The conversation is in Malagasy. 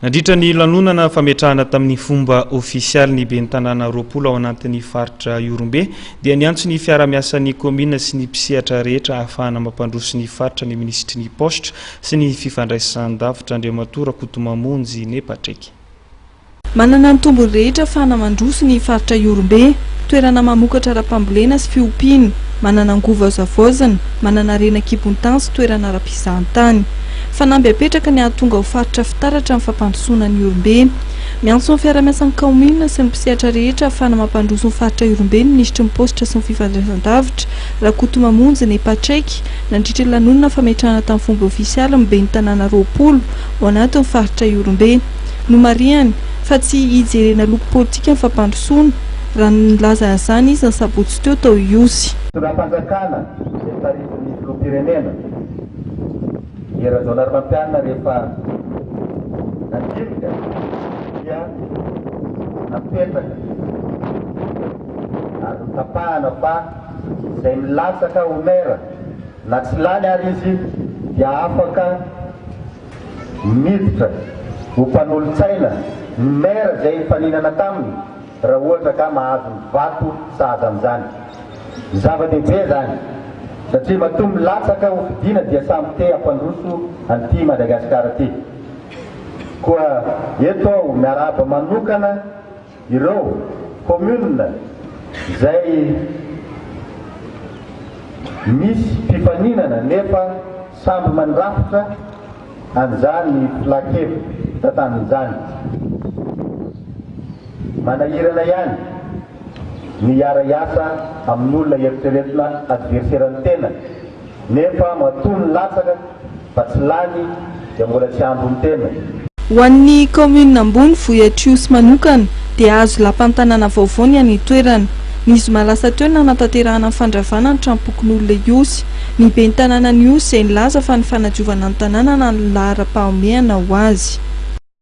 Nandritra ny lanonana fametrahana tamin'ny fomba ofisialy ny ben'ny tanàna 20 ao anatin'ny faritra Ihorombe dia niantso ny fiarahamiasan'ny kaominina sy ny mpisehatra rehetra ahafahana mampandroso ny faritra ny minisitry ny paositra sy ny fifandraisan-davitra Andriamatoa Rakotomamonjy Ne Patrick. Manana ny tombony rehetra ahafahana mandroso ny faritra Ihorombe. Toerana mamokatra ara-pambolena sy fiompiana, manana angovo azo havaozina, manana harena an-kibon-tany sy toerana ara-pizahantany. Fanamby apetraka ny hahatonga ho faritra fitaratra amin'ny fampandrosoana an'i Ihorombe. Miantso ny fiarahamiasan'ny kaominina sy ny mpisehatra rehetra ahafahana mampandroso ny faritra Ihorombe ny minisitry ny Paositra sy ny Fifandraisandavitra, Rakotomamonjy Ne Patrick, nandritra ny lanonana fametrahana tamin'ny fomba ofisialy ny ben'ny tanàna 20 ao anatin'ny faritra Ihorombe. Nomarihany fa tsy hijerena loko politika ny fampandrosoana, raha nilaza an'izany izy ny sabotsy teo tao Ihosy. Fitondram-panjakana izay taritin'ny filoham-pirenena, Hery Rajaonarimampianina rehefa nandinika dia napetraka ary notapahana fa izay milatsaka ho maire na tsy lany ary izy dia afaka miditra ho mpanolotsaina ny maire izay nifaninana taminy raha ohatra ka mahazo ny vato sahaza amin'izany. Zava-dehibe izany satria matoa milatsaka ho fidiana dia samy te hampandroso an'ity Madagasikara ity. Koa eto aho miarahaba manokana ireo commune izay misy mpifaninana nefa samby mandrafitra an'izany filan-kevi-pitantanana izany. Manahirana ihany ny hiara-hiasa amin'olona eritreretina adversaire-n'ny tena nefa matoa nilatsaka fa tsy lany dia mbola tsy andron'ny tena. Ho an'ny kaominina ambony Vohitriosy manokana dia hahazo lapan'ny tanàna vaovao ny any an-toerana. Ny zoma lasa teo no nanatanterahana ny fandravana ny tranom-pokonolona Ihosy. Ny ben'ny tanànan'Ihosy izay nilaza fa ny fanadiovana ny tanàna no laharam-pahamehana ho azy.